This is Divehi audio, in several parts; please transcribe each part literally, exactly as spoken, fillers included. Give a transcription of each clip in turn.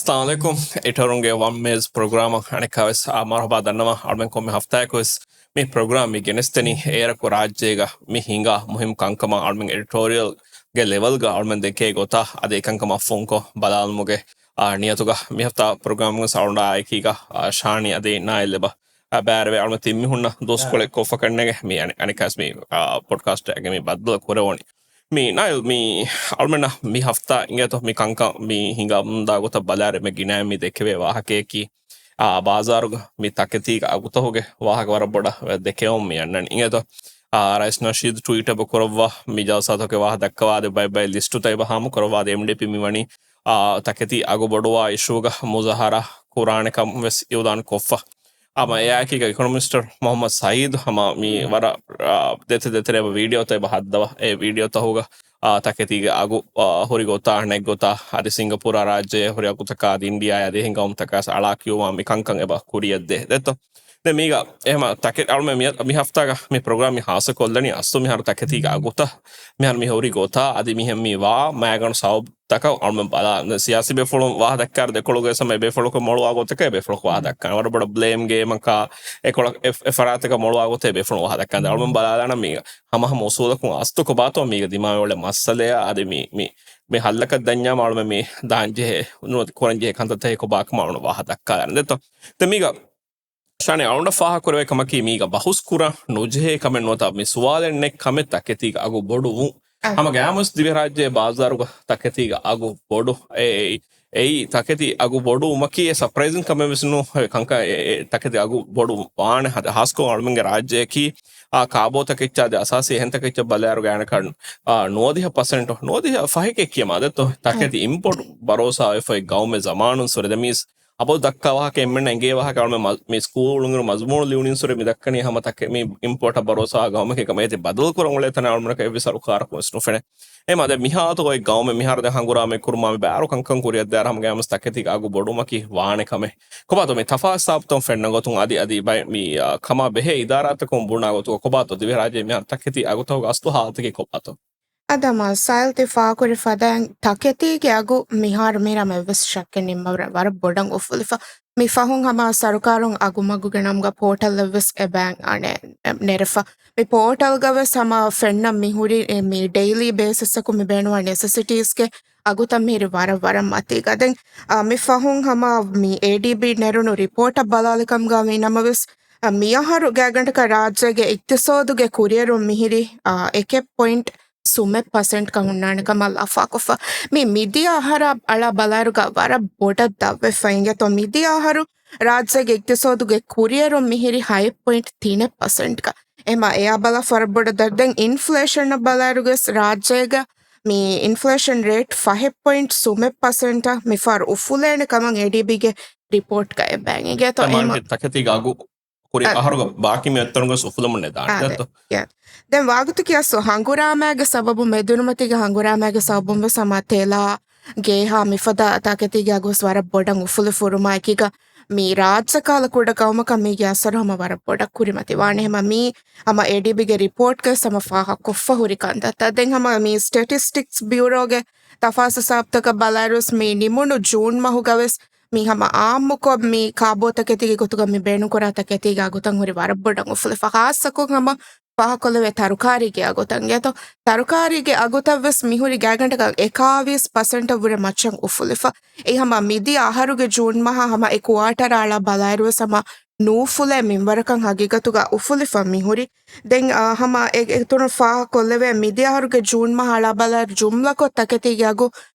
އައްސަލާމު ޢަލައިކުމް. އެޑިޓަރުންގެ ވަން މޭޒް ޕްރޮގްރާމަށް އަނެއްކާވެސް އާ މަރުޙަބާ ދަންނަވަން. އަޅުމެން ކޮންމެ ހަފްތާއަކުވެސް މި ޕްރޮގްރާމް މި ގެނެސްދެނީ އޭރަކު ރާއްޖޭގަ މި ހިނގާ މުހިންމު ކަންކަމަށް އަޅުމެން އެޑިޓޯރިއަލްގެ ލެވެލްގަ އަޅުމެން ދެކޭ ގޮތާ އަދި އެކަންކަމާ ފޮންކޮށް ބަލާލުމުގެ އާ ނިޔަތުގަ މި ހަފްތާ ޕްރޮގްރާމް ވެސް އަޅުގަނޑާ އެކީގަ އާ ޝާނީ އަދި ނާއިލް އެބަ އާ ބާރަވެ އަޅުމެން ތިން މީހުންނަށް ދުވަސްކޮޅެއް ކޮށްފަ ކަންނޭނގެ މި އަނެ-، އަނެއްކާވެސް މި އާ ޕޮޑްކާސްޓް އަށް މި ބައްދަލު ކުރެވުނީ. މި ނާއިލް މި އަޅުމެންނަށް މި ހަފްތާ އިނގޭތޯ މި ކަންކަން މި ހިނގަމުންދާ ގޮތަށް ބަލާއިރު އެންމެ ގިނައިން މި ދެކެވޭ ވާހަކަޔަކީ، އާ، ބާޒާރުގަ މި ތަކެތީގެ އަގުތަކުގެ ވާހަކަ ވަރަށް ބޮޑަށް ދެކެވުން މި އަންނަނީ. އިނގޭތޯ، އާ، ރައީސް ނަޝީދު ޓްވީޓް އެބަ ކުރައްވާ މި ޖަލްސާތަކުގެ ވާހަކަ ދައްކަވާދޭ ބައި ބައި ލިސްޓުތައް އެބަ ހާމަ ކުރައްވާދޭ އެމްޑީޕީ މި ވަނީ، އާ، ތަކެތީ އަގު ބޮޑުވާ އިޝޫގަ މުޒާހަރާ ކުރާނެ ކަމަށް ވެސް އިއުލާން ކޮށްފަ. އާ، މަ އެއާއެކީގަ އިކޮނޮމިސްޓަރ މުޙައްމަދު ސައީދު ހަމަ މި ވަރަށް، އާ، ދެތި ދެތެރެ އެބަ ވީޑިއޯތައް އެބަ ހައްދަވާ. އެ ވީޑިއޯތަކުގަ އާ، ތަކެތީގެ އަގު، އާ، ހުރި ގޮތާ، ނެތް ގޮތާ، އަދި ސިންގަޕޫރާ ރާއްޖެ ހުރި އަގުތަކާ، އަދި އިންޑިއާ އަދި އެހެން ގައުމުތަކާ އަޅާ ކިޔުމާ މި ކަންކަން އެބަ ކުރިއަށްދޭ. ދެއްތޯ؟ ދެން މީގަ އެހެމަ ތަކެ-، އަޅުމެ މި، މި ހަފްތާގަ މި ޕްރޮގްރާމް މި ހާއްސަ ކޮށްލަނީ އަސްލު މިހާރު ތަކެތީގެ އަގުތައް މިހާރު މި ހުރި ގޮތާ، އަދި މިހެން މި ވާ މައިގަނޑު ސަބަބުތަކަށް އަޅުމެ ބަލާ، ސިޔާސީ ބޭފުޅުން ވާހަ ދައްކާ ދެކޮޅުގެ ސަމަ އެ ބޭފުޅަކު މޮޅުވާ ގޮތަކަށް އެ ބޭފުޅަކު ވާހަ ދައްކާ. ވަރަށް ބޮޑަށް ބްލޭމް ގޭމަކާ، އެކޮޅަ އެ، އެ ފަރާތަކަށް މޮޅުވާ ގޮތެއް ބޭފުޅުން ވާހަ ދައްކާ. އަޅުމެ ބަލާލާނަ މީގަ ހަމަ ހަމަ އުސޫލަކުން އަސްލު ކޮބާތޯ މީގަ ދިމާވެ އުޅޭ މައްސަލަޔާ އަދި މި، މި، މި ހައްލަކަށް ދަންޏާ މަ އަޅުމެ މި ދާންޖެހޭ، ނުވަތަ ކުރަންޖެހޭ ކަންތައްތަކެއް ކޮބާކަމަށް އަޅުމެ ވާހަ ދައްކާލާނަ. ދެއްތޯ؟ ދެން މީގަ ޝާނީ އަޅުނޑަށް ފާހަ ކުރެވޭ ކަމަކީ މީގަ ބަހުސް ކުރަން ނުޖެހޭ ކަމެއް ނުވަތަ މި ސުވާލެއް ނެތް ކަމެއް ތަކެތީގެ އަގު ބޮޑު ވުން. އަ. ހަމަ ގައިމުވެސް ދިވެހިރާއްޖޭ ބާޒާރުގަ ތަކެތީގެ އަގު ބޮޑު އެ، އެ، އެއީ ތަކެތި އަގު ބޮޑު ވުމަކީ އެ ސަޕްރައިޒިން ކަމެއް ވެސް ނޫން. އެ ކަންކަން އެ، އެ، އެ ތަކެތި އަގު ބޮޑު ވާނެ ހަ-، ހާސްކޮށް އަޅުމެންގެ ރާއްޖެއަކީ، އާ، ކާބޯ ތަކެއްޗާ އަދި އަސާސީ އެހެން ތަކެއްޗަށް ބަލާއިރު ގާނަކަށް، އާ، ނުވަދިހަ ޕަސެންޓް، ނުވަދިހަ ފަހެކޭ ކިޔަމާ ދެއްތޯ؟ ތަކެތި އިމްޕޯޓް ބަރޯސާވެފައި ގައުމެއް ޒަމާނުން ސުރެ ދެމީސް އަބަދު ދައްކާ ވާހަކަ އެންމެންނަށް އެނގޭ ވާހަކަ އަޅުމެ މަ-، މި ސްކޫލުން އިރު މަޒުމޫނު ލިޔުނީން ސުރެ މި ދައްކަނީ ހަމަ ތަކެ-، މި އިމްޕޯޓަށް ބަރޯސާ ގައުމެކޭ ކަމަށް އޭތި ބަދަލު ކުރަން އުޅޭ ތަނެއް އަޅުމެންނަކަށް އެއްވެސް ސަރުކާރަކުން ވެސް ނުފެނޭ. އެމަ ދެ މިހާތު އޮތް ގައުމެއް މިހާރު ދެ ހަނގުރާމަ ކުރުމާ މި ބާރު ކަންކަން ކުރިއަށް ދާރ ހަމަ ގައިމުސް ތަކެތީގެ އަގު ބޮޑުމަކީ ވާނެ ކަމެއް. ކޮބާތޯ މި ތަފާސް ސާބުތައް ފެންނަ ގޮތުން އަދި އަދި ބައި މި، އާ، ކަމާ ބެހޭ އިދާރާތަކުން ބުނާ ގޮތުގަ ކޮބާތޯ ދިވެހިރާއްޖޭ މިހާރު ތަކެތީ އަގުތަކުގެ އަސްލު ހާލަތަކީ ކޮބާތޯ؟ އަދަ މާ ސާއިލް ތި ފާކުރި ފަދައިން ތަކެތީގެ އަގު މިހާރު މީރަމެ އެއްވެސް ޝައްކެއް ނިންމަވަރަ ވަރަށް ބޮޑަށް އުފުލިފަ. މި ފަހުން ހަމަ ސަރުކާރުން އަގުމަގުގެ ނަމުގަ ޕޯޓަލް އެއްވެސް އެބައިން އަނެ ނެރެފަ. މި ޕޯޓަލްގަ ވެސް ހަމަ ފެންނަ މި ހުރި އެ މި ޑެއިލީ ބޭސިސްއަކު މި ބޭނުންވާ ނެސެސިޓީސްގެ އަގުތައް މިހިރި ވަރަށް ވަރަށް މަތީގަ. ދެން، އާ، މި ފަހުން ހަމަ މި އޭޑީބީ ނެރުނު ރިޕޯޓަށް ބަލާލިކަމުގަ ވީ ނަމަވެސް، އާ، މިއަހަރު ގާތްގަނޑަކަށް ރާއްޖޭގެ އިޤްތިޞާދުގެ ކުރިއެރުން މިހިރި، އާ، އެކެއް ޕޮއިންޓް ސުމެއް ޕަސެންޓްކަށް ހުންނާނެ ކަމަށް ލަފާކޮށްފަ. މި މިދިޔަ އަހަރާ އަޅާ ބަލާއިރުގަ ވަރަށް ބޮޑަށް ދަށްވެފަ އިނގޭތޯ. މިދިޔަ އަހަރު ރާއްޖޭގެ އިޤްތިޞާދުގެ ކުރިއެރުން މިހިރި ހައެއް ޕޮއިންޓް ތިނެއް ޕަސެންޓްކަށް. އެމަ އެއާ ބަލާ ފަރަށް ބޮޑަށް ދަށް. ދެން އިންފްލޭޝަނަށް ބަލާއިރުގަސް ރާއްޖޭގަ މި އިންފްލޭޝަން ރޭޓް ފަހެއް ޕޮއިންޓް ސުމެއް ޕަސެންޓަށް މިފަހަރު އުފުލޭނެ ކަމަށް އޭޑީބީގެ ރިޕޯޓްގަ އެބައިނގޭތޯ. އެމަ ތަކެތީގެ އަގު ކުރި އަ، އަހަރުގަ ބާކީ މި އެއްތަނުގަސް އުފުލަމުން ނެދާނެ. އާ، ދެއްތޯ؟ ދެ، ދެ. ދެން ވާގުތު ކިޔަސް ހަނގުރާމައިގެ ސަބަބު، މެދުނުމަތީގެ ހަނގުރާމައިގެ ސަބަބުން ވެސް ހަމަ ތެލާ ގޭހާ މިފަދަ ތަކެތީގެ އަގުވެސް ވަރަށް ބޮޑަށް އުފުލި ފުރުމާއެކީގަ، މި ރާއްޖެ ކަހަލަ ކުޑަ ގައުމަކަށް މީގެ އަސަރު ހަމަ ވަރަށް ބޮޑަށް ކުރިމަތިވާނެ. ހަމަ މީ ހަމަ އޭޑީބީގެ ރިޕޯޓްގަ ހަމަ ފާހަގަކޮށްފަ ހުރި ކަންތައްތައް. ދެން ހަމަ މި ސްޓެޓިސްޓިކްސް ބިއުރޯގެ ތަފާސް ހިސާބުތަކަށް ބަލާއިރުވެސް މި ނިމުނު ޖޫން މަހުގަވެސް މި ހަމަ އާއްމުކޮށް މި ކާބޯ ތަކެތީގެ ގޮތުގަ މި ބޭނުންކުރާ ތަކެތީގެ އަގުތައް ހުރި ވަރަށް ބޮޑަށް އުފުލިފަ. ހާއްސަކޮށް ހަމަ ފާހަކޮށްލެވޭ ތަރުކާރީގެ އަގުތައް އިނގޭތޯ. ތަރުކާރީގެ އަގުތައްވެސް މިހުރި ގާތްގަނޑަކަށް އެކާވީސް ޕަސެންޓަށް ވުރެ މައްޗަށް އުފުލިފަ. އެ ހަމަ މިދިޔަ އަހަރުގެ ޖޫން މަހާ ހަމަ އެ ކުއާޓަރާ އަޅާ ބަލާއިރުވެސް ހަމަ ނޫފުލޭ މިންވަރަކަށް ހަގީގަތުގަ އުފުލިފަ މިހުރި. ދެން، އާ، ހަމަ އެ، އެތުރުން ފާހަކޮށްލެވޭ މިދިޔަ އަހަރުގެ ޖޫން މަހާ އަޅާ ބަލާއިރު ޖުމްލަކޮށް ތަކެތީގެ އަގު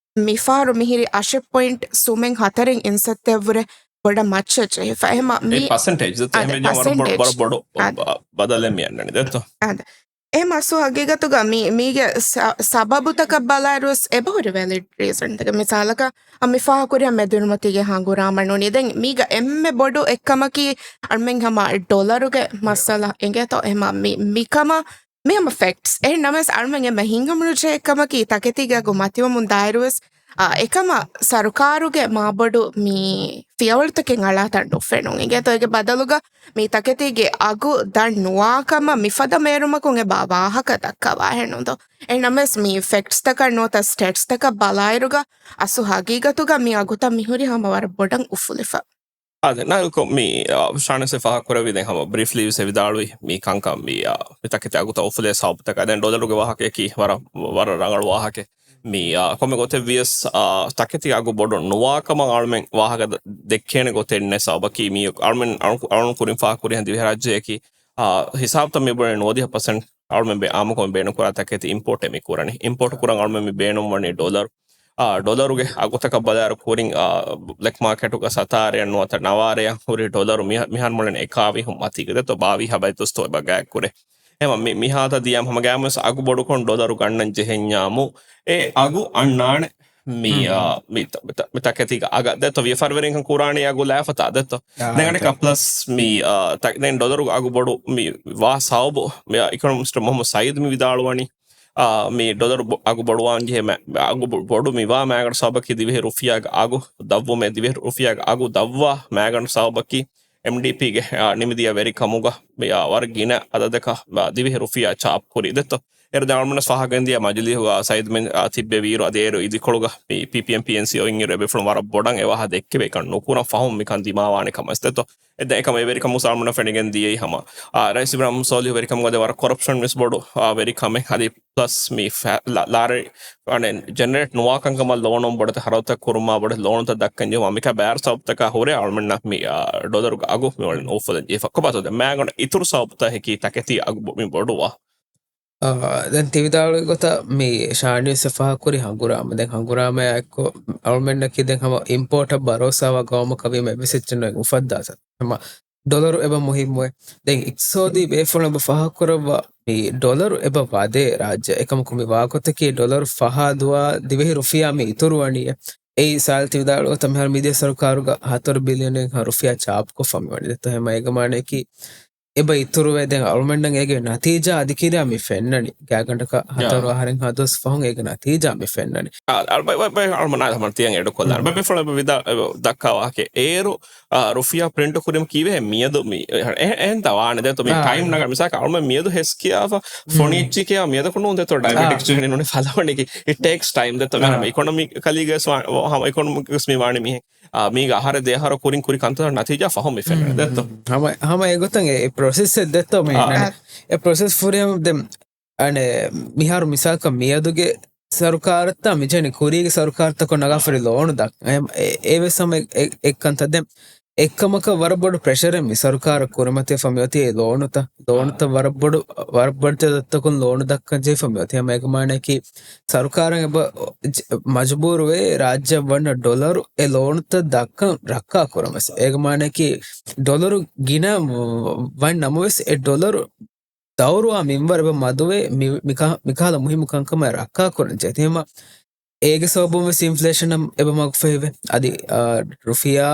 މިފަހަރު މިހިރި އަށެއް ޕޮއިންޓް ސުމެއް ހަތަރެއް އިންސައްތައަށްވުރެ ބޮޑަށް މައްޗަށް ޖެހިފަ. އެހެމަ މި ޕަސެންޓޭޖް އަދެ، ވަރަށް ބޮޑު، ޕަސެންޓޭޖް. ވަރަށް ބޮޑު އަދެ. ބަ-، ބަދަލެއް މި އަންނަނީ ދެއްތޯ. އަދެ. އެހެމަ ސު ހަގީގަތުގަ މި، މީގެ ސަ-، ސަބަބުތަކަށް ބަލާއިރުވެސް އެބަހުރި ވެލިޑް ރީޒަންތަކެއް. މިސާލަކަށް، އަ، މި ފާހަކުރިހަ މެދުނުމަތީގެ ހަނގުރާމަ ނޫނީ. ދެން މީގަ އެންމެ ބޮޑު އެއްކަމަކީ އަޅުމެން ހަމަ ޑޮލަރުގެ މައްސަލަ އެނގޭތޯ. އެހެމަ މި، މިކަމަށް މި ހަމަ ފެކްޓްސް. އެހެން ނަމަވެސް އަޅުމެން އެންމެ ހިތްހަމަނުޖެހޭ ކަމަކީ ތަކެތީގެ އަގު މަތިވަމުން ދާއިރުވެސް އާ، އެކަމަށް ސަރުކާރުގެ މާބޮޑު މި ފިޔަވަޅުތަކެއް އަޅާތަން ނުފެނުން. އިނގޭތޯ އޭގެ ބަދަލުގަ މި ތަކެތީގެ އަގު ދަށް ނުވާކަމަށް މިފަދަ މޭރުމަކުން އެބަ ވާހަކަ ދައްކަވާހެން ނުދޯ. އެހެންނަމަވެސް މި ފެކްޓްސްތަކަށް ނުވަތަ ސްޓެޓްސްތަކަށް ބަލާއިރުގަ އަސްލު ހަގީގަތުގަ މި އަގުތައް މިހުރީ ހަމަ ވަރަށް ބޮޑަށް އުފުލިފަ. އާދެ، ނާއިލްކޮ މި، އާ، ޝާނިސް ފާހަގަކުރެއްވި ދެން ހަމަ ބްރީފްލީ ވެސް ވިދާޅުވި މި ކަންކަން މި، އާ، މި ތަކެތި އަގުތައް އުފުލޭ ސަބަބުތަކާ. ދެން ޑޮލަރުގެ ވާހަކަޔަކީ ވަރަށް، ވަރަށް ރަނގަޅު ވާހަކަ. މި، އާ، ކޮންމެ ގޮތެއް ވިޔަސް، އާ، ތަކެތި އަގު ބޮޑު ނުވާކަމަށް އަޅުމެން ވާހަކަ ދ-، ދެއްކޭނެ ގޮތެއް ނެތް. ސަބަބަކީ މި އަޅުމެން އަޅު-، އަޅުން ކުރިން ފާހަގަކުރި ހަން ދިވެހިރާއްޖެއަކީ، އާ، ހިސާބުތައް މި ބުނެ ނުވަދިހަ ޕަސެންޓް އަޅުމެން ބޭ-، އާއްމުކޮށް ބޭނުންކުރާ ތަކެތި އިމްޕޯޓެއް މި ކުރަނީ. އިމްޕޯޓް ކުރަން އަޅުމެން މި ބޭނުންވަނީ ޑޮލަރު. އާ، ޑޮލަރުގެ އަގުތަކަށް ބަލާއިރު ކުރިން، އާ، ބްލެކް މާކެޓުގަ ސަތާރައަށް ނުވަތަ ނަވާރައަށް ހުރި ޑޮލަރު މިހާ-، މިހާރު މޮޅެން އެކާވީހުން މަތީގަ ދެއްތޯ ބާވީހަ ބައިތުސްތޯ އެބަ ގާތް ކުރޭ. އެހެން މި-، މިހާތަ ދިޔަ ހަމަ ގާމަސް އަގު ބޮޑުކޮށް ޑޮލަރު ގަންނަން ޖެހެންޏާމު އެ އަގު އަންނާނެ. މި، އާ، މި ތަ-، މި ތަ-، މި ތަކެތީގަ އަގަށް ދެއްތޯ ވިޔަފާރިވެރިންކަން ކުރާނީ އަގު ލާފަތާ ދެއްތޯ. ދެން އަނެކާ ޕްލަސް މި، އާ، ތަ-، ދެން ޑޮލަރު އަގު ބޮޑު މި ވާ ސަބަބު މި އިކޮނޮމިސްޓް މުހައްމަދު ސައީދު މި ވިދާޅުވަނީ، އާ، މި ޑޮލަރު ބޮ-، އަގު ބޮޑުވާން ޖެހޭ މަ-، އަގު ބޮ-، ބޮޑު މިވާ މައިގަނޑު ސަބަބަކީ ދިވެހި ރުފިޔާގެ އަގު ދަށްވުމޭ. ދިވެހި ރުފިޔާގެ އަގު ދަށްވާ މައިގަނޑު ސަބަބަކީ އެމްޑީޕީގެ، އާ، ނިމިދިޔަ ވެރިކަމުގަ މި، އާ، ވަރަށް ގިނަ އަދަދަކަށް، އާ، ދިވެހި ރުފިޔާ ޗާޕް ކުރީ ދެއްތޯ. އޭރު ދެން އަޅުމެންނަށް ފާހަގައިން ދިޔަ މަޖިލީހުގަ ސައީދު މި، އާ، ތިއްބެވިއިރު އަދި އޭރު އިދިކޮޅުގަ މި ޕީޕީއެމް ޕީއެންސީ އޮތްއިރު އެބޭފުޅުން ވަރަށް ބޮޑަށް އެވާހަ ދެއްކެވޭ ކަން ނުކުރަން ފަހުން މިކަން ދިމާވާނެ ކަމަށް ދެއްތޯ. އެ ދެން އެކަމަށް އެވެރިކަމު ސާމުނަ ފެނިގެން ދިޔައީ ހަމަ، އާ، ރައީސް އިބްރާހިމް ސޯލިހު ވެރިކަމުގަ ދެ ވަރަށް ކޮރަޕްޝަން ވެސް ބޮޑު، އާ، ވެރިކަމެއް. އަދި ޕްލަސް މި ފަ-، ލާ-، ލާރި، އަނެ، ޖެނެރޭޓް ނުވާކަންކަމަށް ލޯނުން ބޮޑެތި ހަރަދުތައް ކުރުމާ ބޮޑެތި ލޯނުތައް ދައްކަން ޖެހުމާ މިކާ ބާރު ސަބަބުތަކާ ހުރެ އަޅުމެންނަށް މި، އާ، ޑޮލަރުގެ އަގު މި ވަނީ އުފުލަން ޖެހިފަ. ކޮބާތޯ ދެން މައިގަނޑު އިތުރު ސަބަބުތައް ހެކި ތަކެތީ އަގު ބޮ-، މި ބޮޑުވާ. އާ، ދެން ތި ވިދާޅުވި ގޮތަށް މި ޝާނިސް ފާހަގަކުރި ހަނގުރާމަ. ދެން ހަނގުރާމައާ އެއްކޮށް އަޅުމެންނަކީ ދެން ހަމަ އިމްޕޯޓަށް ބަރޯސާވާ ގައުމަކަށް ވީމަ އެއްވެސް އެއްޗެއް ނުއެއް އުފައްދާ ސަ-، ހަމަ ޑޮލަރު އެބަ މުހިއްމުވޭ. ދެން އިޤްތިޞާދީ ބޭފުޅުން އެބަ ފާހަގަކުރައްވާ މި ޑޮލަރު އެބަ ވަދޭ ރާއްޖެ. އެކަމަކު މި ވާގޮތަކީ ޑޮލަރު ފަހާ ދުވާ ދިވެހި ރުފިޔާ މި އިތުރުވަނީ. އެއީ ސާލި ތި ވިދާޅުވި ގޮތަށް މިހާރު މިދިޔަ ސަރުކާރުގަ ހަތަރު ބިލިއަނެއްހާ ރުފިޔާ ޗާޕްކޮށްފަ މިވަނީ. ދެއްތޯ އެހެމަ އޭގެ މާނަޔަކީ އެބަ އިތުރުވޭ. ދެން އަޅުމެންނަށް އޭގެ ނަތީޖާ އަދި ކިރިޔާ މި ފެންނަނީ. ގާތްގަނޑަކަށް ހަތަރު އަހަރެއްހާ ދުވަސް ފަހުން އޭގެ ނަތީޖާ މި ފެންނަނީ. އާ، އަޅު ބައި، ބައި، ބައި، އަޅުމެން ނާ ހަމަ ތިޔަން އެޑު ކޮށްލާނެ. ބައި، ބައި ފުޅަ ދައްކާ ވާހަކަ އޭރު، އާ، ރުފިޔާ ޕްރިންޓު ކުރީމަ ކީވެހޭ މިއަދު މި، އެ-، އެ-، އެހެން ދާ ވާނެ ދެއްތޯ މި އާ. ޓައިމް ނަގަ މިސާކަށް އަޅުމެން މިއަދު ހެސް ކިޔާފަ ފޮނި އެއްޗި ކިޔާ މިއަދަކު ނޫން ދެއްތޯ ޑައިބެޓިކްސް ޖެހެނީ ނޫނީ ފަލަވަނީ. އިޓް ޓޭކްސް ޓައިމް ދެއްތޯ މި އިކޮނޮމިކަލީގަސް ވާ-، ހަމަ އިކޮނޮމިކްސް މި ވާނެ މިހެން. އާ، މީގަ އަހަރެއް ދެ އަހަރަށް ކުރިން ކުރި ކަންތައްތައް ނަތީޖާ ފަހުން މި ފެންނަނީ ދެއްތޯ. ހަމަ، ހަމަ އެގޮތަށް އެ، އެ ޕްރޮސެސް އެއް ދެއްތޯ މި އާ. އެ ޕްރޮސެސް ފުރިހަމަ ދެން އަނެ، މިހާރު މިސާލަކަށް މިއަދުގެ ސަރުކާރަށްތާ މިޖެހެނީ ކުރީގެ ސަރުކާރުތަކުން ނަގާފައި ލޯނު ދައްކަން. އެ، އެ، އެވެސް ހަމަ އެ، އެ، އެއްކަންތައް. ދެން އެއްކަމަކަށް ވަރަށް ބޮޑު ޕްރެޝަރެއް މި ސަރުކާރަށް ކުރިމަތިވެފަ މިއޮތީ އެ ލޯނުތައް. ލޯނުތައް ވަރަށް ބޮޑު، ވަރަށް ބޮޑު ތަދަށްތަކުން ލޯނު ދައްކަން ޖެހިފަ މިއޮތީ. ހަމަ އޭގެ މާނައަކީ ސަރުކާރަށް އެބަ މަޖުބޫރުވޭ ރާއްޖެއަށް ވަންނަ ޑޮލަރު އެ ލޯނުތައް ދައްކަން ރައްކާ ކުރަން ވެސް. އޭގެ މާނައަކީ ޑޮލަރު ގިނަ ވަން ނަމަވެސް އެ ޑޮލަރު ދައުރުވާ މިންވަރު އެބަ މަދުވެ މި-، މިކަ-، މިކަހަލަ މުހިއްމު ކަންކަމަށް ރައްކާ ކުރަން ޖެހޭ. އެހެންވީމަ އޭގެ ސަބަބުން ވެސް އިންފްލޭޝަން އެބަ މަގުފަހިވޭ. އަދި، އާ، ރުފިޔާ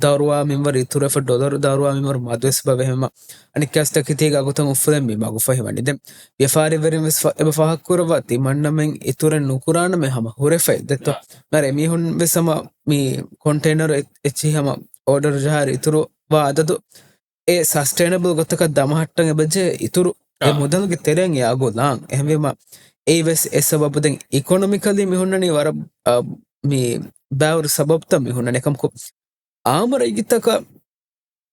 ދައުރުވާ މިންވަރު އިތުރުވެފަ ޑޮލަރު ދައުރުވާ މިންވަރު މަދުވެސް އެބަ ވޭ. އެހެންވީމަ އަނެއްކާވެސް ތަކެތީގެ އަގުތައް އުފުލެން މި މަގުފަހިވަނީ. ދެން ވިޔަފާރިވެރިން ވެސް ފަ-، އެބަ ފާހަގަކުރައްވާ ތިމަންނަމެން އިތުރެއް ނުކުރާނަމޭ ހަމަ ހުރެފައި ދެއްތޯ. މާރެ އެމީހުން ވެސް ހަމަ މި ކޮންޓޭނަރު އެ-، އެއްޗިހި ހަމަ އޯޑަރު ޖަހާއިރު އިތުރު ވާ އަދަދު އެ ސަސްޓެއިނަބަލް ގޮތަކަށް ދަމަހައްޓަން އެބަޖެހޭ އިތުރު އެ އާ. މުދަލުގެ ތެރެއިން އެ އަގު ލާން. އެހެންވީމަ އެއީ ވެސް އެ ސަބަބު. ދެން އިކޮނޮމިކަލީ މި ހުންނަނީ ވަރަށް، އަ، މި ބައިވަރު ސަބަބުތައް މި ހުންނަނީ. އެކަމަކު އާއްމު ރައްޔިތަކަށް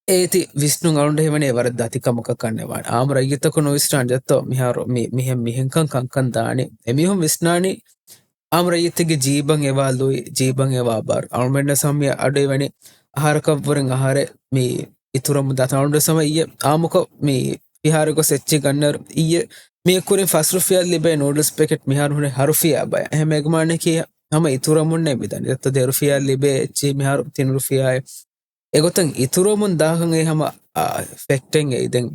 އޭތި ވިސްނުން އަޅުގަނޑު ހީވަނީ ވަރަށް ދަތި ކަމަކަށް ކަންނޭނގެ. އާއްމު ރައްޔިތަކު ނުވިސްނާން ދެއްތޯ މިހާރު މި-، މިހެން މިހެންކަން ކަންކަން ދާނީ. އެމީހުން ވިސްނާނީ އާއްމު ރައްޔިތެއްގެ ޖީބަށް އެވާ ލުއި، ޖީބަށް އެވާ ބާރު. އަޅުމެންނަށް ހަމަ އަޑު އިވެނީ އަހަރަކަށްވުރެން އަހަރެއް މި އިތުރަމުން ދާތަން. އަޅުގަނޑު ހަމަ އިއްޔެ އާއްމުކޮށް މި ފިހާރަ ގޮސް އެއްޗެއް ގަންނައިރު އިއްޔެ މި ކުރިން ފަސް ރުފިޔާ ލިބޭ ނޫޑްލްސް ޕެކެޓް މިހާރު ހުރެ ހަ ރުފިޔާ ބަޔަށް. އެހެން އޭގެ މާނައަކީ ހަމަ އިތުރަމުންނޭ މިދަނީ. ދެއްތޯ ދެ ރުފިޔާ ލިބޭ އެއްޗެއް މިހާރު ތިން ރުފިޔާއޭ. އެގޮތަށް އިތުރުވަމުން ދާކަން އެއީ ހަމަ، އާ، ފެކްޓެއް އެއީ. ދެން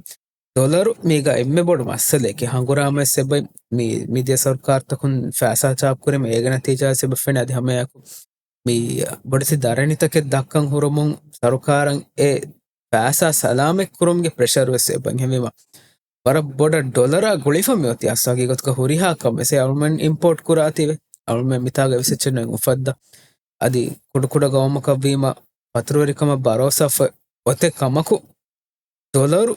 ޑޮލަރު މީގަ އެންމެ ބޮޑު މައްސަލައެކޭ. ހަނގުރާމަވެސް އެބައި މި-، މިދިޔަ ސަރުކާރުތަކުން ފައިސާ ޗާޕް ކުރީމަ އޭގެ ނަތީޖާވެސް އެބަ ފެނޭ. އަދި ހަމައެއާއެކު މި ބޮޑެތި ދަރަނިތަކެއް ދައްކަން ހުރުމުން ސަރުކާރަށް އެ ފައިސާ ސަލާމަތް ކުރުމުގެ ޕްރެޝަރުވެސް އެބަ އެހެންވީމަ ވަރަށް ބޮޑަށް ޑޮލަރާ ގުޅިފަ މިއޮތީ އަސްލު ހަގީގަތުގަ ހުރިހާ ކަމެއް އަޅުމެން އިމްޕޯޓް ކުރާތީވެ. އަޅުމެން މިތާގަ ވެސް އެއްޗެއް އުފައްދާ. އަދި ކުޑަކުޑަ ގައުމަކަށް ވީމަ ފަތުރުވެރިކަމަށް ބަރޯސާ ފޮ-، އޮތެއް ކަމަކު، ޑޮލަރު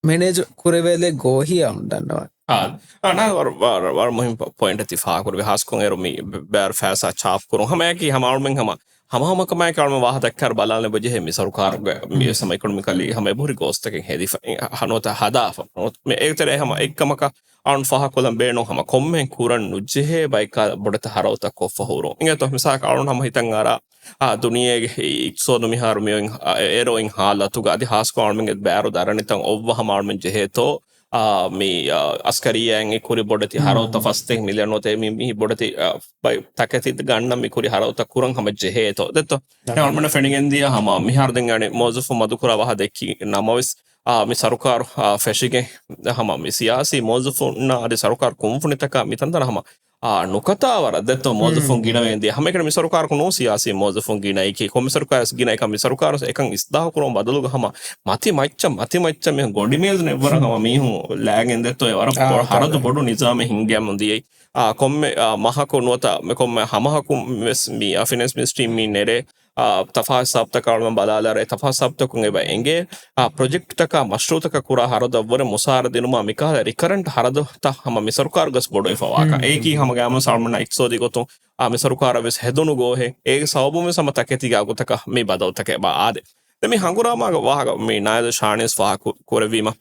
މެނޭޖް ކުރެވޭލެއް ގޯހިޔާ އަޅުން ދަންނަވަން. އާ، އާ، ނާ، ވަރަށް، ވަރަށް، ވަރަށް މުހިން ޕޮ-، ޕޮއިންޓެއް ތި ފާހަގަކުރެއްވި. ހާސްކޮށް އޭރު މި ބެ-، ބޭރު ފައިސާ ޗާޕް ކުރުން ހަމައަކީ ހަމަ އަޅުމެން ހަމަ، ހަމަ ހަމަކަމާއެކީ އަޅުމެން ވާހަ ދައްކާއިރު ބަލާލަން އެބަޖެހޭ މި ސަރުކާރުގެ މި ހަމަ އިކޮނޮމިކަލީ ހަމަ އެބަހުރި ގޯސްތަކެއް ހެދިފަ، އެ، ހަ-، ނުވަތަ ހަދާފަ. ނުވަތަ މި އޭގެތެރޭ ހަމަ އެއްކަމަކަށް އަޅުން ފާހަގަކޮށްލަން ބޭނުން ހަމަ ކޮންމެހެން ކުރަން ނުޖެހޭ ބައެއް ބޮޑެތި ހަރަދުތައް ކޮށްފަ ހުރުން. އިނގޭތޯ މިސާލަކަށް އަޅުން ހަމަ ހިތަށް އަރާ، އާ، ދުނިޔޭގެ އި-، އިޤްތިޞާދު މިހާރު މިއޮތް، އާ، އެ-، އޭރު އޮތް ހާލަތުގަ އަދި ހާސްކޮށް އަޅުމެންގެ ބޭރު ދަރަނިތައް އޮއްވަ ހަމަ އަޅުމެން ޖެހޭތޯ، އާ، މި، އާ، އަސްކަރިއްޔާއިން އެ ކުރި ބޮޑެތި ހަރަދުތައް ފަސް މިލިއަން ނުވަތަ މި، މި ބޮޑެތި، އާ، ބައި ތަކެތި ގަންނަން މި ކުރި ހަރަދުތައް ކުރަން ހަމަ ޖެހޭތޯ. ދެއްތޯ؟ އެ އަޅުމެންނަށް ފެނިގެންދިޔަ ހަމަ މިހާރު ދެން އަނެއް މުވައްޒަފުން މަދުކުރާ ވާހަ ދެއްކި ނަމަވެސް، އާ، މި ސަރުކާރު، އާ، ފެށިގެން ހަމަ މި ސިޔާސީ މުވައްޒަފުންނާ އަދި ސަރުކާރު ކުންފުނިތަކާ މި ތަންތަނަށް ހަމަ އާ، ނުކަތާ ވަރަށް ދެއްތޯ މުވައްޒަފުން ގިނަވެގެން ދިޔަ. ހަމައެކަނި މި ސަރުކާރަކު ނޫން ސިޔާސީ މުވައްޒަފުން ގިނައިކީ. ކޮންމެ ސަރުކާރެއް ގިނައިކަން މި ސަރުކާރު އެކަން އިސްލާހު ކުރުމަށް ބަދަލުގަ ހަމަ މަތި މައްޗަށް، މަތި މައްޗަށް މި ގޮނޑިމޭޒު ނެއްވަރަށް ހަމަ މީހުން ލާގެން ދެއްތޯ އެ ވަރަށް އާ، ބޮ-، ހަރަދު ބޮޑު ނިޒާމެއް ހިންގަމުން ދިޔައީ. އާ، ކޮންމެ، އާ، މަހަކު ނުވަތަ މި ކޮންމެ ހަމަހަކު ވެސް މި، އާ، ފިނޭންސް މިނިސްޓްރީން މި ނެރޭ އާ، ތަފާތު ސަބަބުތަކަށް އަޅުމެން ބަލާލާއިރު، އެ ތަފާތު ސަބަބުތަކުން އެބަ އެނގޭ، އާ، ޕްރޮޖެކްޓްތަކާ މަޝްރޫއުތަކަށް ކުރާ ހަރަދަށްވުރެ މުސާރަ ދިނުމާ މިކަހަލަ ރިކަރަންޓް ހަރަދުތައް ހަމަ މި ސަރުކާރުގަސް ބޮޑުވެފަވާކަން. އެއީކީ ހަމަ ގާމުސް އަޅުމެންނަށް އިޤްތިޞާދީ ގޮތުން، އާ، މި ސަރުކާރަށް ވެސް ހެދުނު ގޯހެއް. އޭގެ ސަބަބުން ވެސް ހަމަ ތަކެތީގެ އަގުތަކަށް މި ބަދަލުތަކެއް އެބަ އާދޭ. ދެން މި ހަނގުރާމާގެ ވާހަކަ މި ނާއިލް ޝާނީސް ފާހަގަ ކުރެއްވީމަ.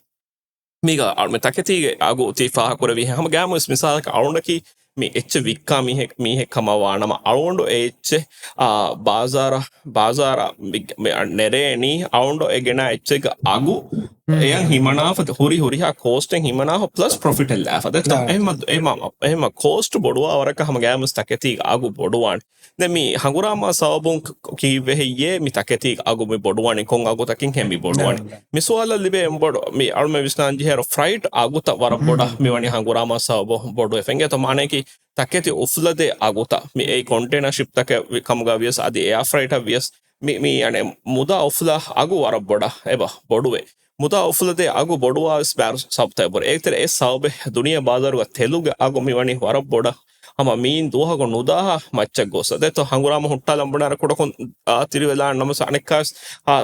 މީގަ އަޅު-، މި ތަކެތީގެ އަގު ތި ފާހަގަކުރެއްވި ހަމަ ގާމުސް މިސާލަކަށް އަޅުންނަކީ މި އެއްޗެއް ވިއްކާ މީހެއް، މީހެއް ކަމަށް ވާނަމަ އަޅުގަނޑު އެ އެއްޗެއް، އާ، ބާޒާރަށް، ބާޒާރަށް މި، މި ނެރޭނީ އަޅުގަނޑު އެ ގެނާ އެއްޗެއްގެ އަގު އެޔަށް ހިމަނާފަ، ހުރި ހުރިހާ ކޯސްޓެއް ހިމަނާފަ ޕްލަސް ޕްރޮފިޓެއް ލާފަ. ދެއްތޯ؟ އެހެމަ، އެހެމަ، އެހެމަ ކޯސްޓް ބޮޑުވާ ވަރަކަށް ހަމަ ގާމުސް ތަކެތީގެ އަގު ބޮޑުވާނެ. ދެން މި ހަނގުރާމާ ސަބަބުން ކ-، ކ-، ކީއްވެ ހެއްޔޭ މި ތަކެތީގެ އަގު މި ބޮޑުވަނީ ކޮން އަގުތަކިން ހޭ މި ބޮޑުވަނީ؟ މި ސުވާލަށް ލިބޭ އެންމެ ބޮޑު މި އަޅުމެން ވިސްނާން ޖެހޭއިރު ފްރައިޓް އަގުތައް ވަރަށް ބޮޑަށް މި ވަނީ ހަނގުރާމާ ސަބަބުން ބޮޑުވެފަ. އެނގޭތޯ މާނައަކީ ތަކެތި އުފުލަދޭ އަގުތައް މި އެ ކޮންޓޭނަރ ޝިޕްތަކެއް ވި-، ކަމުގަ ވިޔަސް އަދި އެއާ ފްރައިޓަށް ވިޔަސް މި، މި އަނެއް މުދާ އުފުލާ އަގު ވަރަށް ބޮޑަށް އެބަ ބޮޑުވޭ. މުދާ އުފުލަދޭ އަގު ބޮޑުވާވެސް ބާރު ސަބަބުތައް އެބަހުރި. އޭގެތެރޭ އެއް ސަބަބެއް ދުނިޔެ ބާޒާރުގަ ތެލުގެ އަގު މިވަނީ ވަރަށް ބޮޑަށް. ހަމަ މިއިން ދުވަހަކު ނުދާހާ މައްޗަށް ގޮސް. ދެއްތޯ ހަނގުރާމަ ހުއްޓާލަން ބުނާރަ ކުޑަކޮށް، އާ، ތިރިވެލާން ނަމަސް އަނެއްކާވެސް، އާ،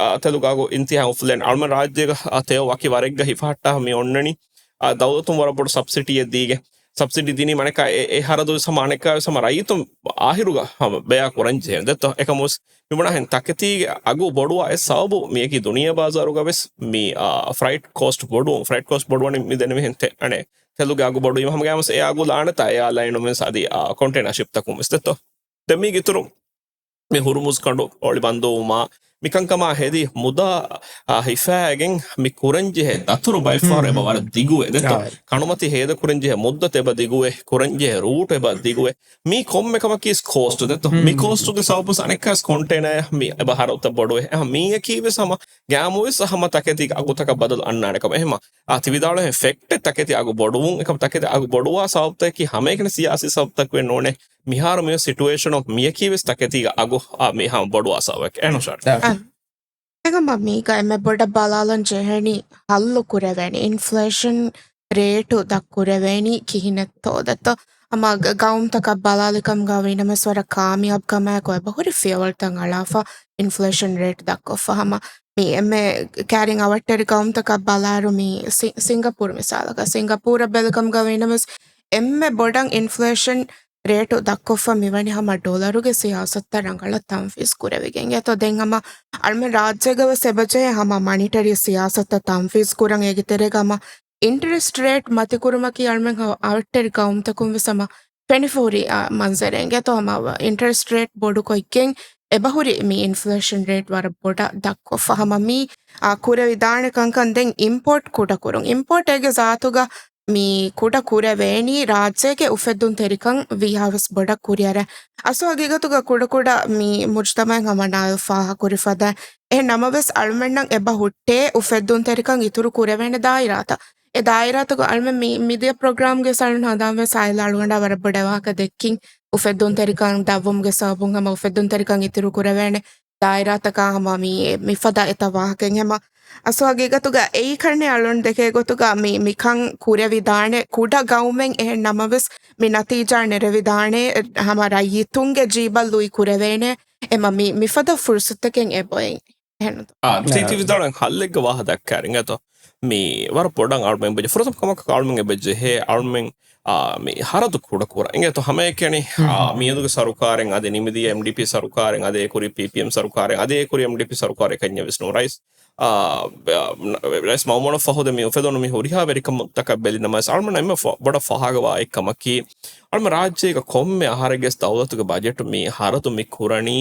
އާ، ތެލުގެ އަގު އިންތިހާ އުފުލޭނެ. އަޅުމެން ރާއްޖޭގަ، އާ، ތެޔޮ ވަކި ވަރެއްގަ ހިފަހައްޓާ މި އޮންނަނީ، އާ، ދައުލަތުން ވަރަށް ބޮޑު ސަބްސިޑީއެއް ދީގެން. ސަބްސިޑީ ދިނީމަ އަނެއްކާ އެ، އެ ހަރަދު ވެސް ހަމަ އަނެއްކާވެސް ހަމަ ރައްޔިތުން އާހިރުގަ ހަމަ ބަޔާ ކުރަން ޖެހޭ. ދެއްތޯ އެކަމުވެސް މިބުނާހެން ތަކެތީގެ އަގު ބޮޑުވާ އެއް ސަބަބު މިއަކީ ދުނިޔެ ބާޒާރުގަ ވެސް މި، އާ، ފްރައިޓް ކޯސްޓް ބޮޑުވުން، ފްރައިޓް ކޯސްޓް ބޮޑުވަނީ މި ދެންނެވިހެން ތެ-، އަނެއް ތެލުގެ އަގު ބޮޑުވީމަ ހަމަގައިމުވެސް އެ އަގު ލާނެތާ އެއާލައިނުން ވެސް އަދި، އާ، ކޮންޓޭނަރ ޝިޕްތަކުން ވެސް ދެއްތޯ. ދެން މީގެ އިތުރުން މި ހުރުމުޒް ކަނޑު އޮޅި ބަންދުވުމާ މިކަންކަމާ ހެދި މުދާ، އާ، ހިފާގެން މި ކުރަންޖެހޭ ދަތުރު ބައިފަހަރު އެބަ ވަރަށް ދިގުވޭ ދެއްތޯ. ކަނޑުމަތީ ހޭދަ ކުރަންޖެހޭ މުއްދަތު އެބަ ދިގުވޭ، ކުރަންޖެހޭ ރޫޓު އެބަ ދިގުވޭ. މީ ކޮންމެ ކަމަކީ ކޯސްޓު ދެއްތޯ. މި ކޯސްޓުގެ ސަބަބުން އަނެއްކާވެސް ކޮންޓޭނަރ މި އެބަ ހަރަދުތައް ބޮޑުވޭ. އެހެން މީއަކީ ވެސް ހަމަ ގާމުވެސް ހަމަ ތަކެތީގެ އަގުތަކަށް ބަދަލު އަންނާނެ ކަމެއް. އެހެމަ އާ، ތި ވިދާޅުވެ ފެކްޓެއް ތަކެތި އަގު ބޮޑުވުން، އެކަމަ ތަކެތި އަގު ބޮޑުވާ ސަބަބުތަކަކީ ހަމައެކަނި ސިޔާސީ ސަބަބުތަކެއް ނޫނޭ. މިހާރު މި ސިޓުއޭޝަނު މިއަކީ ވެސް ތަކެތީގެ އަގު، އާ، މި ހަމަ ބޮޑުވާ ސަބަބެކޭ. އެހެން ޝާ. އެކަމަ މީގަ އެންމެ ބޮޑަށް ބަލާލަން ޖެހެނީ ހައްލު ކުރެވޭނީ. އިންފްލޭޝަން ރޭޓު ދަށްކުރެވޭނީ ކިހިނެއްތޯ ދެއްތޯ. ހަމަ ގަ-، ގައުމުތަކަށް ބަލާލިކަމުގަ ވީނަމަވެސް ވަރަށް ކާމިޔާބު ކަމާއެކު އެބަހުރި ފިޔަވަޅުތައް އަޅާފަ އިންފްލޭޝަން ރޭޓް ދަށްކޮށްފަ. ހަމަ މި އެންމެ ކައިރިން އަވަށްޓެރި ގައުމުތަކަށް ބަލާއިރު މި ސި-، ސިންގަޕޫރު މިސާލަކަށް، ސިންގަޕޫރަށް ބެލިކަމުގަ ވީނަމަވެސް އެންމެ ބޮޑަށް އިންފްލޭޝަން ރޭޓު ދަށްކޮށްފަ މިވަނީ ހަމަ ޑޮލަރުގެ ސިޔާސަތުތައް ރަނގަޅަށް ތަންފީޒް ކުރެވިގެން. އެތޯ ދެން ހަމަ އަޅުމެން ރާއްޖޭގަ ވެސް އެބަޖެހޭ ހަމަ މަނިޓަރީ ސިޔާސަތުތައް ތަންފީޒް ކުރަން. އޭގެ ތެރޭގަ ހަމަ އިންޓަރެސްޓް ރޭޓް މަތިކުރުމަކީ އަޅުމެން ހަ-، އަވަށްޓެރި ގައުމުތަކުން ވެސް ހަމަ ފެނިފަހުރި، އާ، މަންޒަރެއް. އެނގޭތޯ ހަމަ އިންޓަރެސްޓް ރޭޓް ބޮޑުކޮށްގެން އެބަހުރި މި އިންފްލޭޝަން ރޭޓް ވަރަށް ބޮޑަށް ދަށްކޮށްފަ. ހަމަ މީ، އާ، ކުރެވިދާނެ ކަންކަން. ދެން އިމްޕޯޓް ކުޑަކުރުން. އިމްޕޯޓް އޭގެ ޒާތުގަ މި ކުޑަ ކުރެވޭނީ ރާއްޖޭގެ އުފެއްދުންތެރިކަން ވީހާވެސް ބޮޑަށް ކުރިއަރާ. އަސްލު ހަގީގަތުގަ ކުޑަކުޑަ މި މުޖުތަމައެއް ހަމަ ނާއިލް ފާހަގަކުރި ފަދަ. އެހެން ނަމަވެސް އަޅުމެންނަށް އެބަ ހުއްޓޭ އުފެއްދުންތެރިކަން އިތުރު ކުރެވޭނެ ދާއިރާތައް. އެ ދާއިރާތަކު އަޅުމެން މި މިދިޔަ ޕްރޮގްރާމްގެ ސަޅުން ހަނދާންވެސް އާއިލާ އަޅުގަނޑާ ވަރަށް ބޮޑަށް ވާހަކަ ދެއްކިން، އުފެއްދުންތެރިކަން ދަށްވުމުގެ ސަބަބުން ހަމަ އުފެއްދުންތެރިކަން އިތުރު ކުރެވޭނެ ދާއިރާތަކާ ހަމަ މި، މިފަދަ އެތައް ވާހަކައެއް. ހަމަ އަސް ހަގީގަތުގަ އެއީ ކަންނޭ އަޅުން ދެކޭ ގޮތުގަ މި، މިކަން ކުރެވިދާނެ، ކުޑަ ގައުމެއް އެހެން ނަމަވެސް މި ނަތީޖާ ނެރެވިދާނެ، ހަމަ ރައްޔިތުންގެ ޖީބަށް ލުއި ކުރެވޭނެ، އެމަ މި، މިފަދަ ފުރުސަތަކެއް އެބައޮތް. އެހެންނުތަ؟ އާ، ތީ ތި ވިދާޅުވެން ހައްލެއްގެ ވާހަ ދައްކާއިރު އިނގޭތޯ. މި ވަރަށް ބޮޑަށް އަޅުމެން ބެޖެ. ފުރަތަމަ ކަމަކަށް އަޅުމެން އެބަޖެހޭ، އަޅުމެން، އާ، މި ހަރަދު ކުޑަ ކުރަން. އިނގޭތޯ ހަމައެކަނި، އާ، މިއަދުގެ ސަރުކާރެއް އަދި ނިމިދިޔަ އެމްޑީޕީ ސަރުކާރެއް އަދި އެކުރި ޕީޕީއެމް ސަރުކާރެއް އަދި އެކުރި އެމްޑީޕީ ސަރުކާރެއް ކަންޏެއް ވެސް ނޫން. ރައީސް، އާ، ރައީސް މައުމޫނަށް ފަހު ދެ މި އުފެދުނު މި ހުރިހާ ވެރިކަމުތަކަށް ބެލި ނަމަވެސް އަޅުމެން އެންމެ ފަ-، ބޮޑަށް ފާހަގަވާ އެއްކަމަކީ، އަޅުމެން ރާއްޖޭގަ ކޮންމެ އަހަރެއްގެ ދައުލަތުގެ ބަޖެޓު މި ހަރަދު މި ކުރަނީ،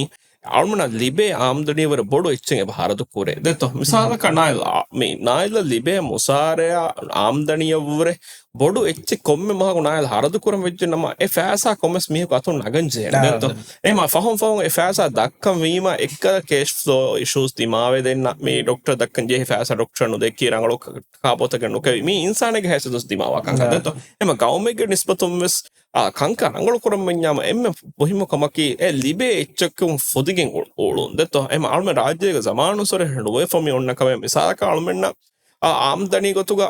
އަޅުމެންނަށް ލިބޭ އާމްދަނީވުރެ ބޮޑު އެއްޗެއް އެބަ ހަރަދު ކުރޭ. ދެއްތޯ؟ މިސާލަކަށް ނާއިލް، އާ، މި ނާއިލަށް ލިބޭ މުސާރަޔާ އާމްދަނީއަށްވުރެ ބޮޑު އެއްޗެއް ކޮންމެ މަހަކު ނާއިލް ހަރަދު ކުރަން ވެއްޖެ ނަމަ، އެ ފައިސާ ކޮންމެސް މީހަކު އަތުން ނަގަން ޖެހޭނެ. ދެއްތޯ؟ އެހެމަ ފަހުން ފަހުން އެ ފައިސާ ދައްކަން ވީމަ، އެއްކަލަ ކޭޝް ފްލޯ އިޝޫސް ދިމާވެ ދެންނަ، މި ޑޮކްޓަރ ދައްކަން ޖެހި ފައިސާ ޑޮކްޓަރ ނުދެއްކި ރަނގަޅު ކާބޯތަކެއް ނުކެވި. މީ އިންސާނެއްގެ ހައިސިއްޔަތުން ދިމާވާ ކަންކަން. ދެއްތޯ؟ އެހެމަ ގައުމެއްގެ ނިސްބަތުން ވެސް އާ، ކަންކަން ރަނގަޅު ކުރަން ވެންޏާމަ އެންމެ މުހިއްމު ކަމަކީ، އެ ލިބޭ އެއްޗަކުން ފުދިގެން އުޅު-، އުޅުން. ދެއްތޯ؟ އެހެމަ އަޅުމެން ރާއްޖޭގެ ޒަމާނުއްސުރެ ނުވެފަ މި އޮންނަ ކަމެއް. މިސާލަކަށް އަޅުމެންނަށް، އާ، އާމްދަނީ ގޮތުގަ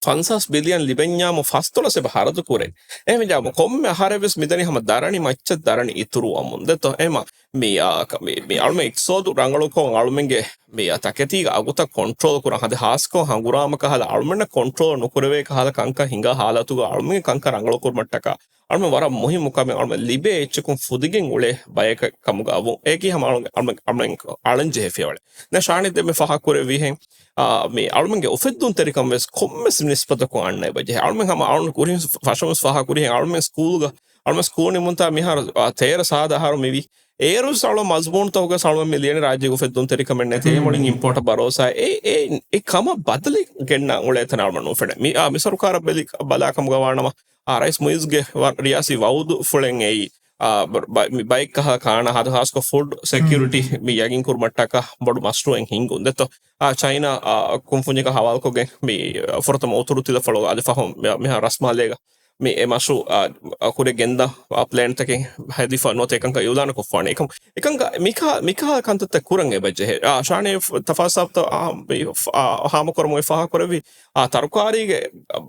ފަންސާސް ބިލިއަން ލިބެންޏާމު ފަސްދޮޅަސް އެބަ ހަރަދު ކުރޭ. އެހެންވެއްޖާމު ކޮންމެ އަހަރެއް ވެސް މިދަނީ ހަމަ ދަރަނި މައްޗަށް ދަރަނި އިތުރުވަމުން. ދެއްތޯ؟ އެހެމަ މި، އާ، ކަ-، މި، މި އަޅުމެން އިޤްތިޞާދު ރަނގަޅުކޮށް އަޅުމެންގެ މި، އާ، ތަކެތީގެ އަގުތައް ކޮންޓްރޯލް ކުރަން ހަދި ހާސްކޮށް ހަނގުރާމަ ކަހަލަ އަޅުމެންނަށް ކޮންޓްރޯލް ނުކުރެވޭ ކަހަލަ ކަންކަން ހިނގާ ހާލަތުގަ އަޅުމެންގެ ކަންކަން ރަނގަޅު ކުރުމަށްޓަކާ އަޅުމެން ވަރަށް މުހިއްމު ކަމެއް އަޅުމެން ލިބޭ އެއްޗަކުން ފުދިގެން އުޅޭ ބަޔަކަށް ކަމުގަ އަވުން. އޭގެ ހަމަ އަޅުމެން، އަޅުމެން، އަޅުމެން އަޅަން ޖެހޭ ފިޔަވަޅެއް. ދެން ޝާނި ދެންމެ ފާހަގަ ކުރެއްވިހެން، އާ، މި އަޅުމެންގެ އުފެއްދުންތެރިކަން ވެސް ކޮންމެސް ނިސްބަތަކުން އަންނަ އެބަޖެހޭ. އަޅުމެން ހަމަ އަޅުން ކުރިން ފަށަމުސް ފާހަގަ ކުރިހެން އަޅުމެން ސްކޫލްގަ، އަޅުމެން ސްކޫލް ނިމުންތާ މިހާރު، އާ، ތޭރަ ސާދަ އަހަރު މިވީ. އޭރު ސަޅު މަޒްމޫންތަކުގަ ސަޅު މި ލިޔަނީ ރާއްޖޭގެ އުފެއްދުންތެރިކަމެއް ނެތޭ. އެމޮޅިން އިމްޕޯޓަށް ބަރޯސާ. އެ، އެ، އެ ކަމަށް ބަދަލެއް ގެންނަ އުޅޭތަން އަޅުމެން ނުފެނޭ. މި، އާ، މި ސަރުކާރަށް ބެލި، ބަލާ ކަމުގަ ވާނަމަ، އާ، ރައީސް މުއިއްޒުގެ ވަ-، ރިޔާސީ ވައުދު ފުޅެން އެއީ، އާ، ބަ-، ބަ-، މި ބައެއް ކަހަ ކާނާ ހަދު ހާސްކޮށް ފުޑް ސެކިއުރިޓީ މި ޔަގީން ކުރުމަށްޓަކާ ބޮޑު މަޝްރޫއެއް ހިންގުން. ދެއްތޯ؟ އާ، ޗައިނާ، އާ، ކުންފުންޏަކަށް ހަވާލުކޮށްގެން މި، އާ، ފުރަތަމަ އުތުރު ތިލަފަޅު އަދި ފަހުން މި-، މިހާ ރަސްމާލޭގަ މި އެ މަޝްރޫ، އާ، ކުރި ގެންދާ، އާ، ޕްލޭންތަކެއް ހެދިފަ ނުވަތަ އެކަންކަން އިއުލާނު ކޮށްފާނެ. އެކަމަ، އެކަން މިކަހަ، މިކަހަ ކަންތައްތައް ކުރަން އެބަޖެހޭ. އާ، ޝާނޭ ތަފާސާބްތައް، އާ، މި، އާ، ހާމަކުރަމުގެ ފާހަގަ ކުރެއްވި، އާ، ތަރުކާރީގެ